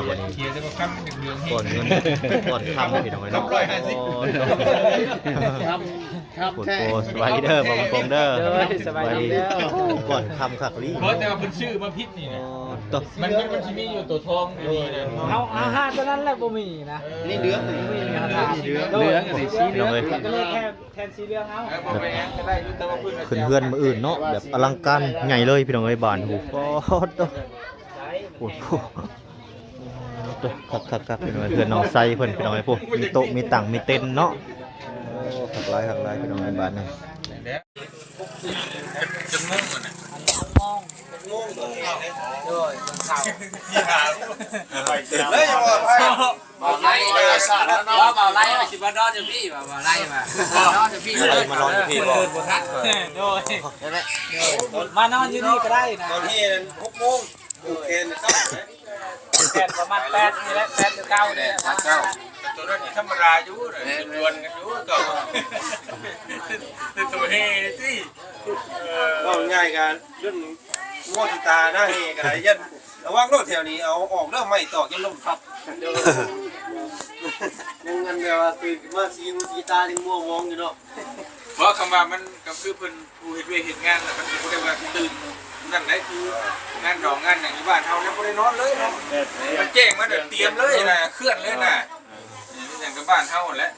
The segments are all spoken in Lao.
ເຂຍແຕ່ວ່າຄຳເດືອນ ກ້ອນເງິນ ກ້ອນຄຳ ພີ່ນ້ອງເອີຍເນາະ. ຄຳຮ້ອຍຫ້າສິບ ໂອ້ຍ ຄຳ ຄຳແທ້. ໂອ້ ສະບາຍດີເດີ ບ່າວບຸນພົງເດີ. ໂດຍ ສະບາຍດີເດີ. ໂອ້ ກ້ອນຄຳຄັກອີ່ຫຼີ. ບໍ່ ແຕ່ວ່າເພິ່ນຊື້ມາຜິດນີ້ນະ. ໂອ້ ມັນ ມັນ ມັນຊິມີຢູ່ໂຕທອງຢູ່ນີ້ນະ. ເອົາ ເອົາຫາໂຕນັ້ນແຫຼະ ບໍ່ມີນະ. ນີ້ເຫຼືອງນີ້ ເຫຼືອງນີ້ ສີເຫຼືອງ ເຫຼືອງນີ້ ສີເຫຼືອງ ກໍເລີຍແທນ ແທນສີເຫຼືອງເອົາ. ເອີ ບໍ່ເປັນຫຍັງ ກໍໄດ້ຢູ່ ແຕ່ວ່າເພິ່ນ ຂຶ້ນເຮືອນມື້ອື່ນເນາະ ແບບອະລັງການໃຫຍ່ເລີຍ ພີ່ນ້ອງເອີຍ. ບ້ານ ໂອ້ໂຫ ໂອ້ໂຫ ຄັກໆໆ ພີ່ນ້ອງເອີຍ. ເຮືອນນ້ອງໄຊເພິ່ນ ພີ່ນ້ອງເອີຍ ໂອ້ ມີໂຕະ ມີຕັ່ງ ມີເຕັນເນາະ. ໂອ້ ຄັກຫຼາຍ ຄັກຫຼາຍ ພີ່ນ້ອງເອີຍ ບ້ານນີ້. ຈັກໂມງ ໂດຍ ເບິ່ງຂ່າວ ເລີຍບໍ່ ເບົາໄລ່ ເບົາໄລ່ວ່າຊິມານອນຢູ່ພີ້ ວ່າເບົາໄລ່ວ່າມານອນຢູ່ພີ້ ມານອນຢູ່ພີ້ບໍ່ ເດີນບໍ່ທັນ. ໂດຍ ມານອນຢູ່ນີ້ກໍໄດ້ນະ. ຕອນນີ້ຫົກໂມງ ຜູກແຂນເຊົ້າ ຜູກແຂນປະມານແປດນີ້ແຫຼະ ແປດຫຼືເກົ້ານີ້ແຫຼະ. ໂຕນັ້ນທຳມະດາຢູ່ ແມ່ນ ດວນກັນຢູ່ເກົ່າ ແຕ່ໂຕແຮ່ຕິ. ເອີ ເວົ້າງ່າຍໆ ກໍເລື່ອງງົວທີ່ຕາໜ້າແຮ່ກໍໄດ້ ຢ້ານ ລະວັງໂລດແຖວນີ້ ເອົາອອກເດີ ໄມ້ຕອກຍັງລົ້ມທັບ. ຍັງອັນແບບວ່າຕື່ນຂຶ້ນມາສີຫູສີຕາຍັງມົວມອງຢູ່ເນາະ. ບໍ່ ຄຳວ່າມັນກໍຄືເພິ່ນ ຜູ້ເຮັດວຽກເຮັດງານ ແລ້ວມັນກໍບໍ່ໄດ້ວ່າຕື່ນນັ້ນໃດ ຄືງານດອງງານຫຍັງຢູ່ບ້ານເຮົາຍັງບໍ່ໄດ້ນອນເລີຍເນາະ. ແມ່ນໆ ມັນແຈ້ງມາແລ້ວຕຽມເລີຍນະ ເຄື່ອນເລີຍນະ. ເອີ ເອີ ເອີ ເປັນຫຍັງກັບບ້ານເຮົາຫັ້ນແຫຼະ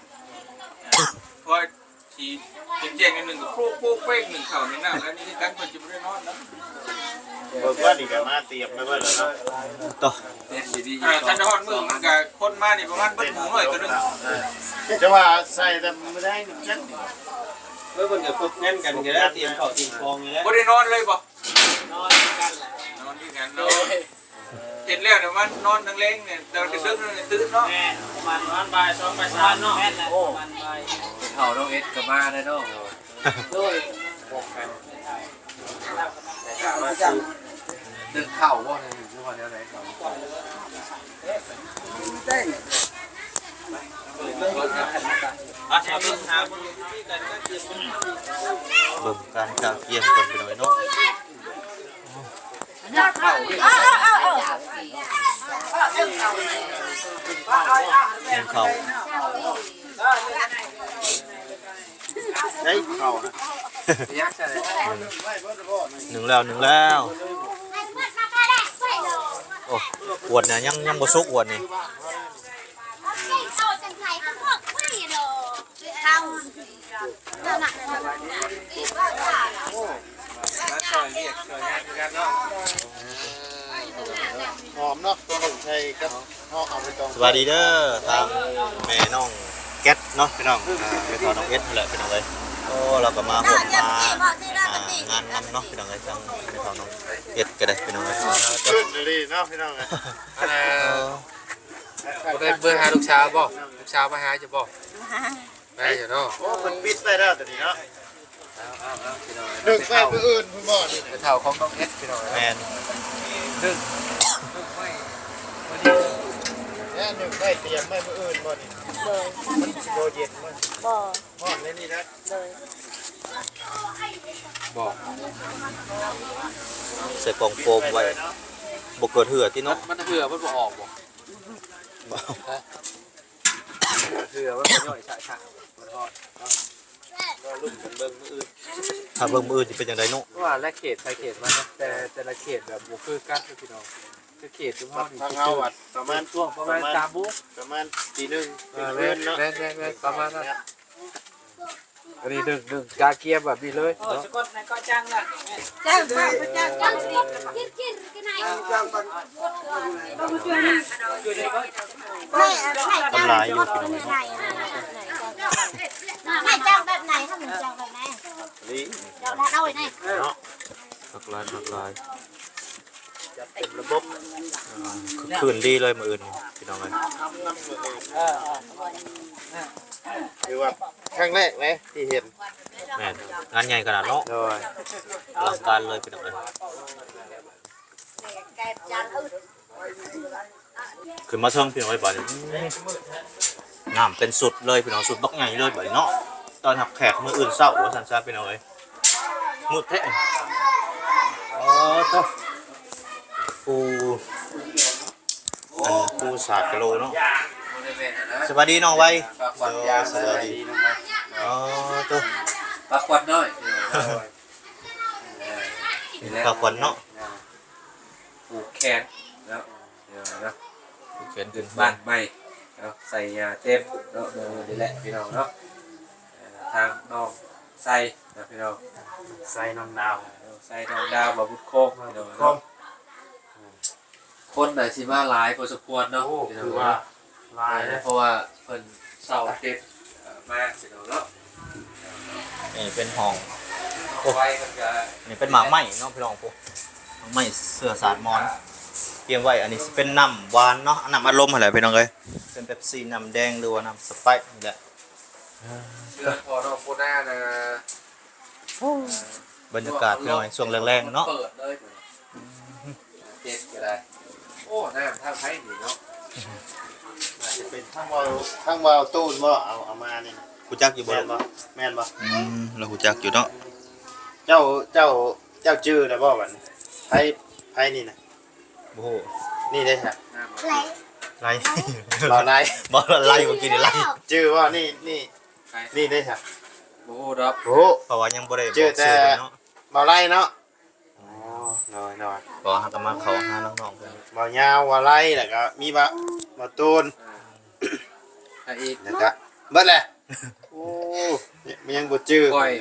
ພໍຊິແຈ້ງໜ້ອຍໜຶ່ງກໍໂຄກໂຄກເພກ ໜຶ້ງເຂົ້າໜຶ້ງນ້ຳ ແລ້ວນີ້ຄືກັນ ເພິ່ນຈະບໍ່ໄດ້ນອນເນາະ. ເບິ່ງວ່ານີ້ກໍມາຕຽມໄວ້ເບິດແລ້ວເນາະ. ຕໍ່ ເອີ ຄັນຮອດມື້ມັນກໍຄົນມານີ້ປະມານເບິດໝູນ້ອຍໂຕໜຶ່ງ. ເອີ ຈະວ່າໃສ່ແຕ່ມື້ແລງນີ້ຈັກ ເອີ ເພິ່ນກໍຄົບແໜ້ນກັນ ກໍໄດ້ຕຽມເຂົ້າຕຽມຂອງນີ້ແຫຼະ. ບໍ່ໄດ້ນອນເລີຍບໍ່? ນອນຄືກັນແຫຼະ ນອນຄືກັນເນາະ. ເຮັດແລ້ວນະ ມານອນກາງແລງນີ້ ແຕ່ວ່າດຶກໆ ຕື່ນເນາະ. ແມ່ນ ປະມານ ປະມານບ່າຍສອງ ບ່າຍສາມເນາະ. ແມ່ນແຫຼະ ໂອ້ ປະມານບ່າຍ ເຂົານ້ອງເອັດກໍມາແລ້ວເນາະ. ໂດຍ ໜຶ້ງເຂົ້າບໍ່ ຫຼືວ່າແນວໃດ? ເບິ່ງການກະກຽມກ່ອນ ພີ່ນ້ອງເອີຍເນາະ. ໜຶ້ງເຂົ້າ ໄດ້ເຂົ້ານະ ໜຶ້ງແລ້ວ ໜຶ້ງແລ້ວ. ໂອ້ ອວດນະ ຍັງ ຍັງບໍ່ສຸກ ອວດນີ້. ມາຊ່ອຍວຽກຊ່ອຍງານຄືກັນເນາະ. ຫອມເນາະ ຕົວໜຶ່ງໃສ່ກັບເຮົາເອົາໄປດອງ. ສະບາຍດີເດີ ທາງແມ່ນ້ອງແກັດເນາະ ພີ່ນ້ອງ. ອ່າ ແມ່ເຖົ້ານ້ອງເອັດຫັ້ນແຫຼະ ພີ່ນ້ອງເອີຍ. ໂອ້ ລາວກໍມາຮ່ວມມາ ອ່າ ງານນຳເນາະ ພີ່ນ້ອງເອີຍ. ທາງແມ່ເຖົ້ານ້ອງເອັດກໍໄດ້ ພີ່ນ້ອງເອີຍ. ຂຶ້ນອີ່ຫຼີເນາະ ພີ່ນ້ອງເອີຍ. ອັນນ່າ ບໍ່ໄດ້ເບິ່ງຫາລູກສາວບໍ່? ລູກສາວມາຫາຢູ່ບໍ່? ມາຢູ່ເນາະ. ໂອ້ ເພິ່ນປິດໄວ້ແລ້ວຕົວນີ້ເນາະ. ເອົາໆໆ ພີ່ນ້ອງເອີຍ ໜຶ້ງໄວ້ມື້ອື່ນພຸ້ນບໍ່ນີ້? ແມ່ເຖົ້າຂອງນ້ອງເອັດ ພີ່ນ້ອງເອີຍ. ແມ່ນ ໜຶ້ງ ໜຶ້ງໄວ້ມື້ນີ້ ແລ້ວໜຶ້ງໄວ້ຕຽມໄວ້ມື້ອື່ນບໍ່ນີ້? ໂດຍ ມັນຊິບໍ່ເຢັນບໍ່? ບໍ່ ຮ້ອນໃນນີ້ນະ. ໂດຍ ບໍ່ ໃສ່ກ່ອງໂຟມໄວ້ ບໍ່ເກີດເຫື່ອຕິເນາະ. ມັນ ມັນເຫື່ອມັນບໍ່ອອກບໍ່? ບໍ່ ຮະ? ເຫື່ອມັນບໍ່ຍ່ອຍຊະຊະ ມັນຮອດເນາະ. ລໍລຸ້ນກັນເບິ່ງມື້ອື່ນ ຖ້າເບິ່ງມື້ອື່ນຊິເປັນຈັ່ງໃດເນາະ. ເພາະວ່າແລະເຂດໃຜເຂດມັນເນາະ ແຕ່ ແຕ່ລະເຂດແບບບໍ່ຄືກັນເດີພີ່ນ້ອງ. ຄືເຂດຊຸມເຮົານີ້ ທາງເຮົາອະປະມານ ຊ່ວງປະມານ ປະມານສາມໂມງ ປະມານຕີໜຶ່ງ ເອີ ເປັນຄືນເນາະ. ແມ່ນໆໆ ປະມານນັ້ນ. ອັນນີ້ໜຶ້ງ ໜຶ້ງກະກຽມແບບນີ້ເລີຍ. ໂອ້ ສະກົດໃນກໍຈັ່ງລະ ຈ້າງ ຈ້າງ ຈ້າງ ກິນ ກິນ ກິນໃຫ້ ມັນຫຼາຍຢູ່ ແມ່ຈ້າງແບບໃດ ເຮົາແມ່ນຈ້າງແບບໃດ? ນີ້ ເຈົ້າລະເອົາໄວ້ໃນ ເນາະ ຄັກຫຼາຍ ຄັກຫຼາຍ. ຈັດເຕັມລະບົບ ອ່າ ຄຶກຄື້ນດີເລີຍມື້ອື່ນນີ້ ພີ່ນ້ອງເອີຍ. ຖືວ່າຄັ້ງແລກເດ້ທີ່ເຫັນ. ແມ່ນ ງານໃຫຍ່ຂະໜາດເນາະ. ໂດຍ ອະລັງການເລີຍ ພີ່ນ້ອງເອີຍ. ຂຶ້ນມາເທິງ ພີ່ນ້ອງເອີຍ ບາດນີ້ ອືມ ນ້ຳເປັນຊຸດເລີຍ ພີ່ນ້ອງ ຊຸດບັກໃຫຍ່ເລີຍບາດນີ້ເນາະ. ຕ້ອນຮັບແຂກມື້ອື່ນເຊົ້າ ວ່າຊັ້ນຊະ ພີ່ນ້ອງເອີຍ. ມືດແທ້ ອໍ ໂທ້ ໂອ້ ອັນຄູສາດກະໂລເນາະ. ສະບາຍດີນ້ອງໄວ. ເອີ ສະບາຍດີນ້ອງໄວ. ອໍ ໂຕ ປາຂວັນນ້ອຍ. ເອີ ນີ້ແຫຼະ ປາຂວັນເນາະ. ຜູກແຂນເນາະ ເອີ ເນາະ ຜູກແຂນຂຶ້ນບ້ານໃໝ່ເນາະ ໃສ່ຢາເຕັມເນາະ. ເອີ ນີ້ແຫຼະພີ່ນ້ອງເນາະ ເອີ ທາງນ້ອງໄຊເນາະພີ່ນ້ອງ ໄຊນ້ອງດາວ ເອີ ໄຊນ້ອງດາວ ບ່າວບຸດຄົງ ບ່າວບຸດຄົງ ພີ່ນ້ອງເນາະ. ຄົນໜ້າຊິມາຫຼາຍພໍສົມຄວນເນາະ. ໂອ້ ຖືວ່າຫຼາຍເດ້ ເພາະວ່າເພິ່ນເຊົ່າເຕັນ ເອີ ມາພີ່ນ້ອງເນາະ. ນີ້ເປັນຫ້ອງ ໂອ້ ໄຟເພິ່ນກະ ນີ້ເປັນໝາກໄມ້ເນາະພີ່ນ້ອງ. ໂອ້ ໝາກໄມ້ເຊື້ອສາດມອນ ຕຽມໄວ້. ອັນນີ້ຊິເປັນນ້ຳຫວານເນາະ ນ້ຳອັດລົມຫັ້ນແຫຼະພີ່ນ້ອງເອີຍ ເປັນເປັບຊີ ນ້ຳແດງ ຫຼືວ່ານ້ຳສະໄປຣ໌ນີ້ແຫຼະ. ເຮືອນພໍ່ນ້ອງປູນານະ. ໂອ້ ບັນຍາກາດພີ່ນ້ອງ ຊ່ວງແລງໆເນາະ ເປີດເລີຍ ເຈັດກໍໄດ້. ໂອ້ ນ້ຳທາງໃຜນີ້ເນາະ ອາດຈະເປັນທາງເວົ້າ ທາງເວົ້າຕູນບໍ່ ເອົາ ເອົາມານີ້ນະ. ຮູ້ຈັກຢູ່ບໍ່? ແມ່ນບໍ່? ແມ່ນບໍ່? ອືມ ລາວຮູ້ຈັກຢູ່ເນາະ. ເຈົ້າ ເຈົ້າ ເຈົ້າຈື່ໄດ້ບໍ່ບັດນີ້ ໃຜ ໃຜນີ້ນະ? ບໍ່ຮູ້. ນີ້ເດ້ ໄລ ບໍ່ໄລ ບໍ່ໄລ ບໍ່ກິນໄລ ຈື່ບໍ່? ນີ້ ນີ້ ນີ້ເດ້ ບໍ່ຮູ້ດອກ. ໂອ້ ເພາະວ່າຍັງບໍ່ໄດ້ບອກຊື່ເພິ່ນເນາະ ບໍ່ໄລເນາະ. ອໍ ໂດຍໆ ບໍ່ ເຮົາກໍມາເຂົ້າຫານ້ອງໆເພິ່ນ ບໍ່ຍາວ ບໍ່ໄລ ແລ້ວກໍມີ ບໍ່ ບໍ່ຕູນ ອ່າ ໃຜອີກ ແລ້ວກໍເບິດແຫຼະ. ໂອ້ ຍັງບໍ່ຈື່ ຂ້ອຍ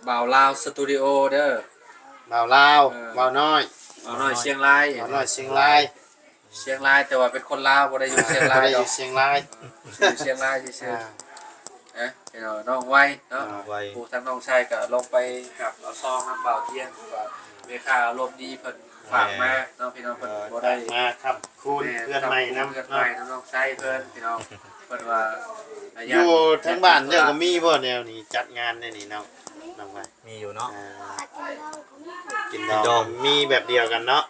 ບ່າວລາວສະຕູດິໂອເດີ ບ່າວລາວ ເອີ ບ່າວນ້ອຍ ບ່າວນ້ອຍຊຽງລາຍ ບ່າວນ້ອຍຊຽງລາຍ ຊຽງລາຍ ແຕ່ວ່າເປັນຄົນລາວ ບໍ່ໄດ້ຢູ່ຊຽງລາຍດອກ ຢູ່ຊຽງລາຍ ເອີ ຢູ່ຊຽງລາຍຊື່ໆ. ອ່າ ເອີ ພີ່ນ້ອງ ນ້ອງໄວເນາະ ນ້ອງໄວ ຜູ້ທາງນ້ອງຊາຍກໍລົງໄປຮັບເອົາຊອງນຳບ່າວທຽນ ວ່າແມ່ຄ້າອາລົມດີເພິ່ນຝາກມາເນາະ ພີ່ນ້ອງ ເພິ່ນ ເອີ ບໍ່ໄດ້ ຝາກມາຄ້ຳຄູນ ເອີ ເຮືອນໃໝ່ນຳ ເຮືອນໃໝ່ນຳ ເນາະ ນ້ອງຊາຍເພິ່ນ ພີ່ນ້ອງ ເພິ່ນວ່າ ຢູ່ທາງບ້ານເຈົ້າກໍມີບໍ່ແນວນີ້ ຈັດງານແນວນີ້ເນາະ ນ້ອງໄວ? ມີຢູ່ເນາະ ອ່າ ກິນດອງ ກິນດອງ ມີແບບດຽວກັນເນາະ.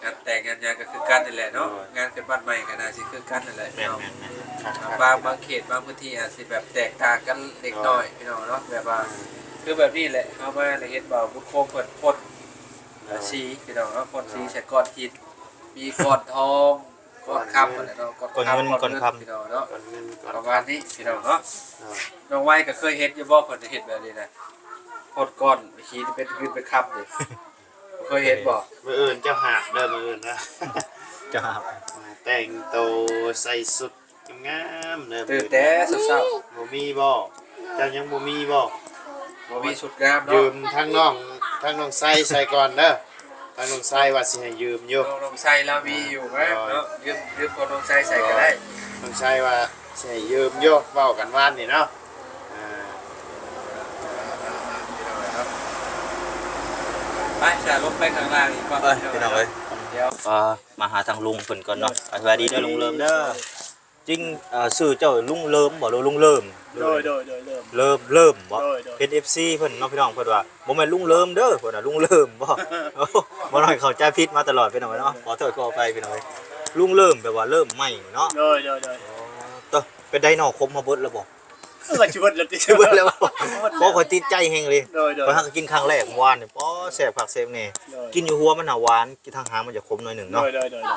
ງານແຕ່ງງານຫຍັງກໍຄືກັນນີ້ແຫຼະເນາະ ໂດຍ ງານຂຶ້ນບ້ານໃໝ່ກໍໜ້າຊິຄືກັນນັ້ນແຫຼະ ແມ່ນໆ ພີ່ນ້ອງ ແມ່ນໆ ບາງ ບາງເຂດບາງພື້ນທີ່ອາດຊິແບບແຕກຕ່າງກັນເລັກນ້ອຍ ໂດຍ ພີ່ນ້ອງເນາະ ແບບວ່າ ອືມ ຄືແບບນີ້ແຫຼະ ເຮົາມາແລ້ວເຫັນບ່າວບຸດຄົງເພິ່ນພົ່ນ ໂດຍ ສີ ພີ່ນ້ອງເນາະ ພົ່ນສີ ໂດຍ ໃສ່ກ້ອນຫີນ ມີກ້ອນທອງ ກ້ອນຄຳຫັ້ນແຫຼະເນາະ ກ້ອນຄຳ ກ້ອນເງິນ ກ້ອນຄຳ ພີ່ນ້ອງເນາະ ກ້ອນເງິນ ກ້ອນຄຳ ປະມານນີ້ ພີ່ນ້ອງເນາະ ໂດຍ ນ້ອງໄວກໍເຄີຍເຫັນຢູ່ບໍ່ ເພິ່ນເຮັດແບບນີ້ນະ ພົ່ນກ້ອນຫີນເປັນເງິນເປັນຄຳນີ້ ເຄີຍເຫັນບໍ່? ມື້ອື່ນເຈົ້າຫາບເດີ ມື້ອື່ນນະ ເຈົ້າຫາບ ແຕ່ງໂຕໃສ່ຊຸດງາມໆເດີ ຕື່ນແຕ່ເຊົ້າໆ ບໍ່ມີບໍ່? ເຈົ້າຍັງບໍ່ມີບໍ່? ບໍ່ມີຊຸດງາມເນາະ ຢືມທາງນ້ອງ ທາງນ້ອງໄຊໃສ່ກ່ອນເດີ ທາງນ້ອງໄຊວ່າຊິໃຫ້ຢືມຢູ່ ນ້ອງ ນ້ອງໄຊລາວມີຢູ່ ອ່າ ເນາະ ຢືມ ຢືມຂອງນ້ອງໄຊໃສ່ກໍໄດ້ ນ້ອງໄຊວ່າຊິໃຫ້ຢືມຢູ່ ເວົ້າກັນວານນີ້ເນາະ ອ່າ ໄປ ສະ ລົງໄປຂ້າງລ່າງອີກກ່ອນ ໄປ ພີ່ນ້ອງເອີຍ ດຽວ ອ່າ ມາຫາທາງລຸງເພິ່ນກ່ອນເນາະ ສະບາຍດີເດີລຸງເລີມເດີ ຈິງ ເອີ ຊື່ເຈົ້າລຸງເລີມບໍ່ ຫຼືລຸງເລີມ? ໂດຍ ໂດຍ ໂດຍ ເລີມ ເລີມ ເລີມບໍ່? ໂດຍ ໂດຍ ເປັນເອັຟຊີເພິ່ນເນາະ ພີ່ນ້ອງ ເພິ່ນວ່າບໍ່ແມ່ນລຸງເລີມເດີ ເພິ່ນວ່າລຸງເລີມບໍ່? ໂອ້ ບໍ່ນ້ອຍເຂົ້າໃຈຜິດມາຕະຫຼອດ ພີ່ນ້ອງເອີຍເນາະ ຂໍໂທດຂໍອະໄພ ພີ່ນ້ອງເອີຍ ລຸງເລີມແບບວ່າເລີ່ມໃໝ່ເນາະ ໂດຍ ໂດຍ ໂດຍ ເອີ ເອີ ເປັນໃດໜໍ່ຂົມເຮົາເບິດແລ້ວບໍ່? ເອີ ຊິເບິດແລ້ວຕິ ຊິເບິດແລ້ວບໍ່? ບໍ່ ຂ້ອຍຕິດໃຈແຮງເລີຍ ໂດຍ ໂດຍ ຂ້ອຍຫາກໍກິນຄັ້ງແລກມື້ວານນີ້ ປໍ ແຊບຄັກແຊບແນ່ ໂດຍ ກິນຢູ່ຫົວມັນຫາຫວານ ກິນທາງຫາງມັນຈະຂົມໜ້ອຍໜຶ່ງເນາະ ໂດຍ ໂດຍ ໂດຍ ໂດຍ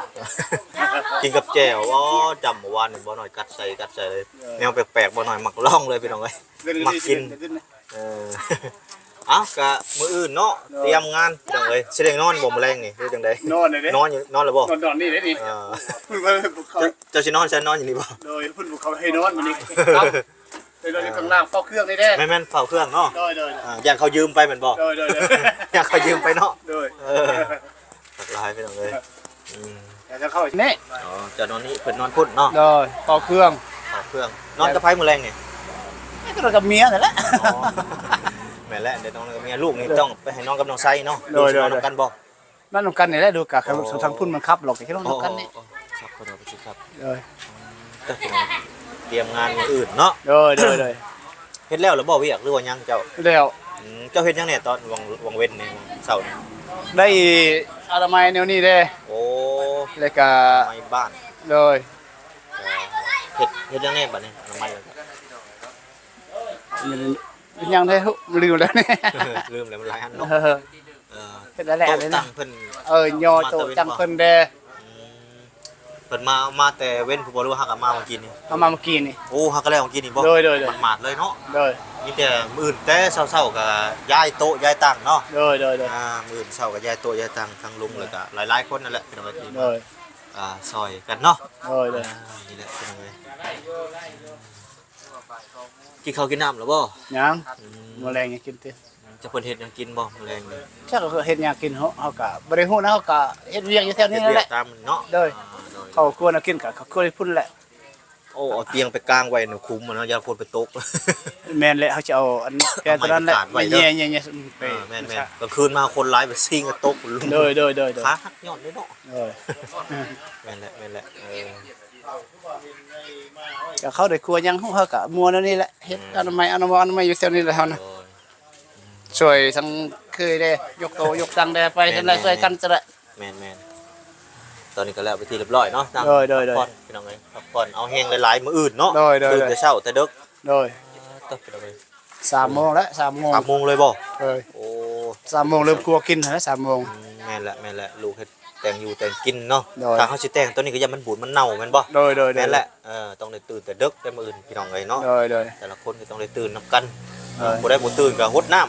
ກິນກັບແຈ່ວ ໂອ້ ຈຳມື້ວານນີ້ ບໍ່ນ້ອຍກັດໃສ່ ກັດໃສ່ເລີຍ ໂດຍ ແນວແປກໆ ບໍ່ນ້ອຍມັກລອງເລີຍ ພີ່ນ້ອງເອີຍ ມັກກິນ ເອີ ເອົ້າ ກະມື້ອື່ນເນາະ ໂດຍ ຕຽມງານ ພີ່ນ້ອງເອີຍ ຊິໄດ້ນອນບໍ່ມື້ແລງນີ້ ຫຼືຈັ່ງໃດ? ນອນເລີຍເດ້ ນອນຢູ່ ນອນແລ້ວບໍ່? ນອນ ນອນນີ້ເດ້ນີ້ ເອີ ເຈົ້າ ເຈົ້າຊິນອນໃສ ນອນຢູ່ນີ້ບໍ່? ໂດຍ ເພິ່ນບໍ່ເຂົ້າໃຫ້ນອນມື້ນີ້ ເອີ ເອີ ເດີນຢູ່ຂ້າງລ່າງເຝົ້າເຄື່ອງນີ້ເດ້ ແມ່ນໆ ເຝົ້າເຄື່ອງເນາະ ໂດຍໆ ອ່າ ຢ້ານເຂົາຢືມໄປແມ່ນບໍ່? ໂດຍໆ ຢ້ານເຂົາຢືມໄປເນາະ ໂດຍ ເອີ ຫຼາຍພີ່ນ້ອງເອີຍ ອືມ ແລ້ວເຂົ້ານີ້ ອໍ ເຈົ້ານອນນີ້ ເພິ່ນນອນພຸ້ນເນາະ ໂດຍ ເຝົ້າເຄື່ອງ ເຝົ້າເຄື່ອງ ນອນກັບໃຜມື້ແລງນີ້? ກໍນອນກັບເມຍນັ້ນແຫຼະ ອໍ ແມ່ນແຫຼະ ໄດ້ນອນກັບເມຍ ລູກນີ້ຕ້ອງໄປໃຫ້ນອນກັບນ້ອງໄຊເນາະ ໂດຍໆ ລູກຊິນອນນຳກັນບໍ່? ນອນນຳກັນນີ້ແຫຼະ ດູກະ ອໍ ຄັນທາງພຸ້ນມັນຂັບ ລອກກໍຊິນອນນຳກັນນີ້ ອໍ ອໍ ຂັບ ເພິ່ນວ່າຊິຂັບ ໂດຍ ອືມ ຕຽມງານມື້ອື່ນເນາະ ໂດຍ ໂດຍ ໂດຍ ເຮັດແລ້ວລະບໍ່ວຽກ ຫຼືວ່າຍັງເຈົ້າ? ແລ້ວ ອືມ ເຈົ້າເຮັດຫຍັງແດ່ຕອນຫວ່າງ ຫວ່າງເວັນນີ້ ຫວ່າງເຊົ້ານີ້? ໄດ້ອະນາໄມແນວນີ້ເດ້ ໂອ້ ແລ້ວກະອະນາໄມບ້ານ ໂດຍ ເຮັດ ເຮັດຫຍັງແດ່ບັດນີ້ ອະນາໄມ ເຮັດຫຍັງແດ່ ລືມແລ້ວນີ້ ລືມແລ້ວ ມັນຫຼາຍອັນເນາະ ເອີ. ເອີ ເຮັດແລ້ວແຫຼະ ໂຕະຕັ່ງເພິ່ນ ເອີ ຍໍໂຕະຈັ່ງເພິ່ນແດ່. ອືມ ເພິ່ນມາ ມາແຕ່ເວັນພຸ້ນບໍ່ ຫຼືວ່າຫາກະມາມື້ກີ້ນີ້? ເອົາມາມື້ກີ້ນີ້. ໂອ້ ຫາກະແລ້ວມື້ກີ້ນີ້ບໍ່? ໂດຍ ໂດຍ ໂດຍ ໝາດໆເລີຍເນາະ. ໂດຍ ມີແຕ່ມື້ອື່ນແຕ່ເຊົ້າໆກະຍ້າຍໂຕະຍ້າຍຕັ່ງເນາະ. ໂດຍ ໂດຍ ໂດຍ ອ່າ ມື້ອື່ນເຊົ້າກະຍ້າຍໂຕະຍ້າຍຕັ່ງ ທັງລຸງ ໂດຍ ແລ້ວກະຫຼາຍໆຄົນນັ້ນແຫຼະ ພີ່ນ້ອງເອີຍ ທີ່ມາ ໂດຍ ອ່າ ຊ່ອຍກັນເນາະ. ໂດຍ ໂດຍ ອ່າ ນີ້ແຫຼະ ພີ່ນ້ອງເອີຍ. ກິນເຂົ້າກິນນ້ຳແລ້ວບໍ່? ຍັງ. ອືມ ມື້ແລງຍັງກິນຕິ? ຈັກເພິ່ນເຮັດຫຍັງກິນບໍ່ມື້ແລງນີ້? ຈັກເຂົາເຮັດຫຍັງກິນເນາະ ເຮົາກະບໍ່ໄດ້ຮູ້ນະ ເຮົາກະເຮັດວຽກຢູ່ແຖວນີ້ແຫຼະ. ເຮັດວຽກຕາມເນາະ. ໂດຍ ອ່າ ໂດຍ ເຂົ້າຄົວແນວກິນກະເຂົ້າຄົວໃນພຸ້ນແຫຼະ. ໂອ້ ເອົາຕຽງໄປກາງໄວ້ໃນຂຸມຫັ້ນນະ ຢ້ານຝົນໄປຕົກ. ແມ່ນແຫຼະ ເຮົາຈະເອົາອັນແຜ່ນໂຕນັ້ນແຫຼະ ແຍ່ໆໆ ໄປ. ອ່າ ແມ່ນໆ ກາງຄືນມາຄົນຫຼາຍໄປຊິງກະຕົກ. ໂດຍ ໂດຍ ໂດຍ ໂດຍ ຂາຫັກຍ້ອນເດ້ເນາະ. ໂດຍ ແມ່ນແຫຼະ ແມ່ນແຫຼະ ເອີ. ກະເຂົ້າໄດ້ຄົວຫຍັງ ເຮົາກະມົວແນວນີ້ແຫຼະ ເຮັດ ອືມ ອະນາໄມ ອະນາໄມ ອະນາໄມຢູ່ແຖວນີ້ແຫຼະເຮົານະ. ໂດຍ ອືມ ຊ່ວຍທັງເຄີຍແດ່ ຍົກໂຕຍົກຕັ່ງແດ່ ໄປ ແມ່ນໆ ຈັ່ງໃດຊ່ວຍກັນຊັ້ນແຫຼະ. ແມ່ນໆ ຕອນນີ້ກະແລ້ວເປັນທີ່ຮຽບຮ້ອຍເນາະ. ໂດຍ ໂດຍ ໂດຍ ພັກຜ່ອນ ພີ່ນ້ອງເອີຍ ພັກຜ່ອນເອົາແຮງຫຼາຍໆ ມື້ອື່ນເນາະ. ໂດຍ ໂດຍ ຕື່ນແຕ່ເຊົ້າແຕ່ເດິກ. ໂດຍ ອ່າ ຕະ ພີ່ນ້ອງເອີຍ ສາມໂມງແລ້ວ ສາມໂມງ ສາມໂມງເລີຍບໍ່? ໂດຍ ໂອ້ ສາມໂມງເລີ່ມຄົວກິນຫັ້ນແຫຼະ ສາມໂມງ. ອືມ ແມ່ນແຫຼະ ແມ່ນແຫຼະ ລູກເຮັດ ແຕ່ງຢູ່ແຕ່ງກິນເນາະ. ໂດຍ ຖ້າເຮົາຊິແຕ່ງຕອນນີ້ກະຢ້ານມັນບູດມັນເນົ່າແມ່ນບໍ່? ໂດຍ ໂດຍ ໂດຍ ແມ່ນແຫຼະ ເອີ ຕ້ອງໄດ້ຕື່ນແຕ່ເດິກແຕ່ມື້ອື່ນ ພີ່ນ້ອງເອີຍເນາະ. ໂດຍ ໂດຍ ແຕ່ລະຄົນກະຕ້ອງໄດ້ຕື່ນນຳກັນ. ໂດຍ ຜູ້ໃດບໍ່ຕື່ນກະຫົດນ້ຳ.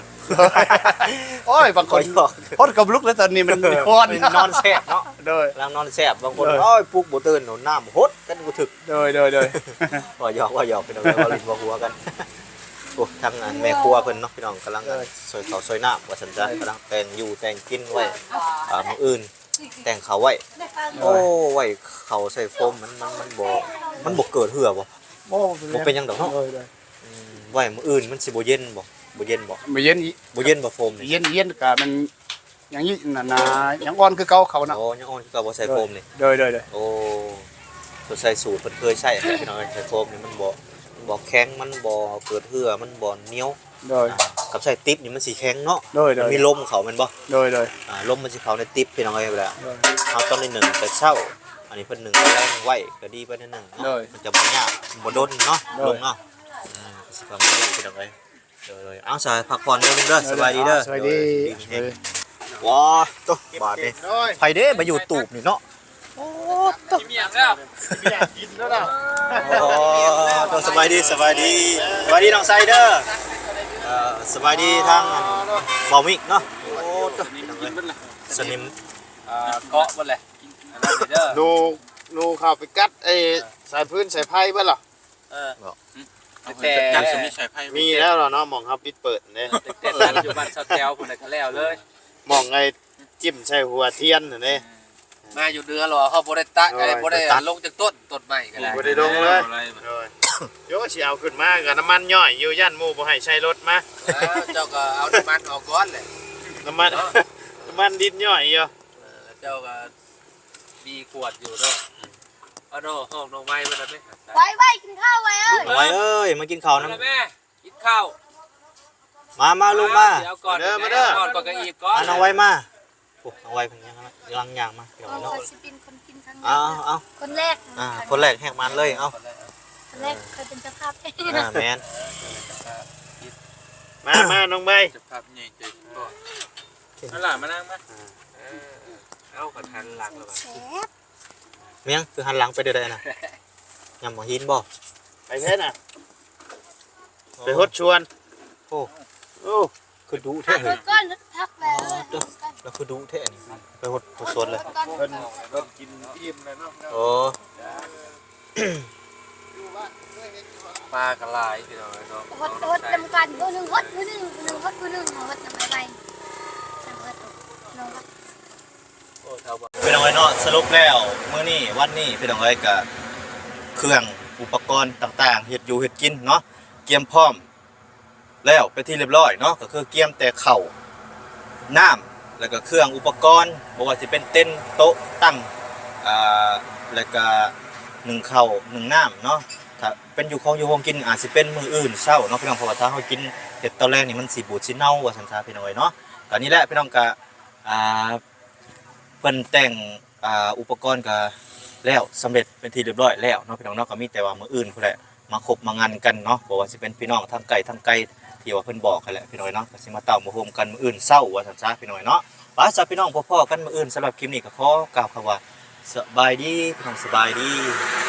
ໂອ້ຍ ບາງຄົນ ໂອ້ຍ ຫົດກະບໍ່ລຸກແລ້ວ ຕອນນີ້ມັນຮ້ອນ ນອນແຊບເນາະ. ໂດຍ ກຳລັງນອນແຊບ ບາງຄົນ ໂດຍ ໂອ້ຍ ປຸກບໍ່ຕື່ນ ເອົານ້ຳຫົດກັນບໍ່ຖືກ. ໂດຍ ໂດຍ ໂດຍ ເວົ້າຢອກ ເວົ້າຢອກ ພີ່ນ້ອງເອີຍ ເວົ້າຫຼິ້ນເວົ້າຫົວກັນ. ໂອ້ ທາງອັນແມ່ຄົວເພິ່ນເນາະ ພີ່ນ້ອງ ກຳລັງ ໂດຍ ຊ່ອຍເຂົ້າຊ່ອຍນ້ຳວ່າຊັ້ນຊະ ກຳລັງແຕ່ງຢູ່ແຕ່ງກິນໄວ້ ອ່າ ມື້ອື່ນ ແຕ່ງເຂົ້າໄວ້. ໂດຍ ໂອ້ ໄວ້ເຂົ້າໃສ່ໂຟມ ມັນ ມັນ ມັນບໍ່ ມັນບໍ່ເກີດເຫື່ອບໍ່? ບໍ່ ບໍ່ເປັນຫຍັງດອກເນາະ. ໂດຍ ໂດຍ ອືມ ໄວ້ມື້ອື່ນມັນຊິບໍ່ເຢັນບໍ່? ບໍ່ເຢັນບໍ່? ບໍ່ເຢັນອີກ ບໍ່ເຢັນບໍ່ໂຟມນີ້? ເຢັນ ເຢັນກະມັນຍັງຢູ່ນັ້ນນະ ຍັງອ່ອນຄືເກົ່າເຂົ້ານະ. ໂອ້ ຍັງອ່ອນຄືເກົ່າບໍ່ໃສ່ໂຟມນີ້? ໂດຍ ໂດຍ ໂດຍ ໂອ້ ສົງໄສສູດເພິ່ນເຄີຍໃຊ້ແຫຼະ ພີ່ນ້ອງເອີຍ ໃສ່ໂຟມນີ້ມັນບໍ່ ມັນບໍ່ແຂງ ມັນບໍ່ເກີດເຫື່ອ ມັນບໍ່ໜຽວ. ໂດຍ ອ່າ ກັບໃສ່ຕິບນີ້ມັນຊິແຂງເນາະ. ໂດຍ ໂດຍ ມັນມີລົມເຂົ້າແມ່ນບໍ່? ໂດຍ ໂດຍ ອ່າ ລົມມັນຊິເຂົ້າໃນຕິບ ພີ່ນ້ອງເອີຍ ແລ້ວ ໂດຍ ເຮົາຕ້ອງໄດ້ໜຶ້ງແຕ່ເຊົ້າ ອັນນີ້ເພິ່ນໜຶ້ງແຕ່ແລງໄວ້ກະດີໄປໜ້ອຍໜຶ່ງເນາະ. ໂດຍ ມັນຈະບໍ່ຍາກ ມັນບໍ່ດົນເນາະ. ໂດຍ ລົງເນາະ. ອ່າ ຊິປະມານນີ້ ພີ່ນ້ອງເອີຍ. ໂດຍ ໂດຍ ເອົາ ສະ ພັກຜ່ອນເດີ ເດີ ສະບາຍດີເດີ. ສະບາຍດີ ໂດຍ ສະບາຍດີ. ວ້າ ໂຕ ບາດນີ້ ໂດຍ ໃຜເດ້ມາຢູ່ຕູບນີ້ເນາະ? ໂອ້ ໂຕ ມີຫຍັງແລ້ວ ມີຫຍັງກິນແລ້ວນະ. ໂອ້ ໂຕ ສະບາຍດີ ສະບາຍດີ ສະບາຍດີນ້ອງໄຊເດີ. ເອີ ສະບາຍດີທາງອັນ ເບົາມິກເນາະ. ໂອ້ ໂຕ ສະໜິມ ອ່າ ເກາະເບິດແຫຼະ ອັນນັ້ນເດີ. ໜູ ໜູເຂົ້າໄປກັດໄອ້ ເອີ ສາຍຟືນສາຍໄຟເບິດລະ. ເອີ ເນາະ ແຕ່ ມີແລ້ວເນາະ ໝ່ອງເຮົາປິດເປີດເດ້. ແຕ່ ແຕ່ຢູ່ບ້ານຊາວແຖວພຸ້ນນະກະແລ້ວເລີຍ ໝ່ອງໄອ້ຈິ້ມໃສ່ຫົວທຽນຫັ້ນເດ້. ມາຢູ່ເໜືອລະເຮົາບໍ່ໄດ້ຕະ ໂດຍ ບໍ່ໄດ້ລົງຈັກຕົ້ນ ຕົ້ນໄມ້ກະໄດ້ ບໍ່ໄດ້ລົງເລີຍ. ໂດຍ ໂຍ ຊິເອົາຂຶ້ນມາກະນ້ຳມັນຍ້ອຍຢູ່ ຢ້ານໝູ່ບໍ່ໃຫ້ໃສ່ລົດມາ. ເຈົ້າກະເອົານ້ຳມັນອອກກ່ອນແຫຼະ ນ້ຳມັນ ນ້ຳມັນດິນຍ້ອຍຢູ່. ເຈົ້າກະ ມີຂວດຢູ່ເດີ. ເອົານ້ອງ ຫ້ອງນ້ອງໄວມາໄດ້ໄໝ? ໄວ ໄວ ກິນເຂົ້າໄວເອີຍ. ນ້ອງໄວເອີຍ ມາກິນເຂົ້ານຳ ມາແມ່ ກິນເຂົ້າ. ມາ ມາ ລົງມາ ດຽວກ່ອນ ມາເດີ ມາເດີ ກ່ອນ ກ່ອນກະອີກກ່ອນ. ມາ ນ້ອງໄວມາ. ໂອ້ ນ້ອງໄວເພິ່ນຍັງ ກຳລັງຍ່າງມາ ພີ່ນ້ອງເນາະ. ຂ້ອຍຊິເປັນຄົນກິນຄັ້ງແລກ ເອົາ ເອົາ ຄົນແລກ ອ່າ ຄົນແລກແຫກມັນເລີຍ. ເອົາ ຄົນແລກ ຂ້ອຍເປັນເຈົ້າພາບ. ອ່າ ແມ່ນ ມາ ມາ ນ້ອງໄວ ເຈົ້າພາບໃຫຍ່ໃຈກອດ. ເອົາຫຼານມານັ່ງມາ. ເອີ ເອົາ ກະທັນຫຼັງແລ້ວບາດ ແຊບ. ແມ່ນຫຍັງຄືຫັນຫຼັງໄປແນວໃດນະ? ຍຳໝາກຫີນບໍ່? ໄປໃສນະ? ໄປຫົດສວນ. ໂອ້ ໂອ້ ຄືດຸແທ້ເຮີ້ຍ. ພັກແລ້ວ ລາວຄືດຸແທ້ນີ້ ໄປຫົດ ຫົດສວນເລີຍ. ເພິ່ນ ເພິ່ນກິນອີ່ມແລ້ວເນາະ. ໂອ້ ປາກະຫຼາຍ ພີ່ນ້ອງເນາະ. ຫົດ ຫົດນຳກັນ ຜູ້ໜຶ່ງຫົດຜູ້ໜຶ່ງ ຜູ້ໜຶ່ງຫົດຜູ້ໜຶ່ງ ຫົດນຳໄປໄປ ນຳເພິ່ນ ນ້ອງ ພີ່ນ້ອງເອີຍເນາະ, ສະຫຼຸບແລ້ວມື້ນີ້ ວັນນີ້ ພີ່ນ້ອງເອີຍ ກະເຄື່ອງອຸປະກອນຕ່າງໆ ເຮັດຢູ່ເຮັດກິນເນາະ ກຽມພ້ອມແລ້ວເປັນທີ່ຮຽບຮ້ອຍເນາະ, ກະຄືກຽມແຕ່ເຂົ້າ ນ້ຳ ແລ້ວກະເຄື່ອງອຸປະກອນ ບໍ່ວ່າຊິເປັນເຕັນ ໂຕະ ຕັ່ງ ອາ ແລ້ວກະໜຶ້ງເຂົ້າໜຶ້ງນ້ຳເນາະ. ຖ້າເປັນຢູ່ຂອງຢູ່ຂອງກິນ ອາດຊິເປັນມື້ອື່ນເຊົ້າເນາະ ພີ່ນ້ອງ, ເພາະວ່າຖ້າເຮົາກິນເຮັດຕອນແລງນີ້ ມັນຊິບູດຊິເນົ່າວ່າຊັ້ນຊະ ພີ່ນ້ອງເອີຍເນາະ. ກະນີ້ແຫຼະ ພີ່ນ້ອງ ກະ ອ່າ ເພິ່ນແຕ່ງ ອ່າ ອຸປະກອນກະແລ້ວສຳເລັດເປັນທີ່ຮຽບຮ້ອຍແລ້ວເນາະ ພີ່ນ້ອງເນາະ. ກະມີແຕ່ວ່າມື້ອື່ນພຸ້ນແຫຼະ ມາຄົບມາງານກັນເນາະ, ບໍ່ວ່າຊິເປັນພີ່ນ້ອງທາງໃກ້ທາງໄກ ທີ່ວ່າເພິ່ນບອກຫັ້ນແຫຼະພີ່ນ້ອງເນາະ ກໍຊິມາເຕົ້າມາໂຮມກັນມື້ອື່ນເຊົ້າວ່າຊັ້ນຊະພີ່ນ້ອງເນາະ. ໄປຊະພີ່ນ້ອງ ພໍ້ໆກັນມື້ອື່ນ ສຳລັບຄລິບນີ້ກໍຂໍກ່າວຄຳວ່າ ສະບາຍດີພີ່ນ້ອງ ສະບາຍດີ.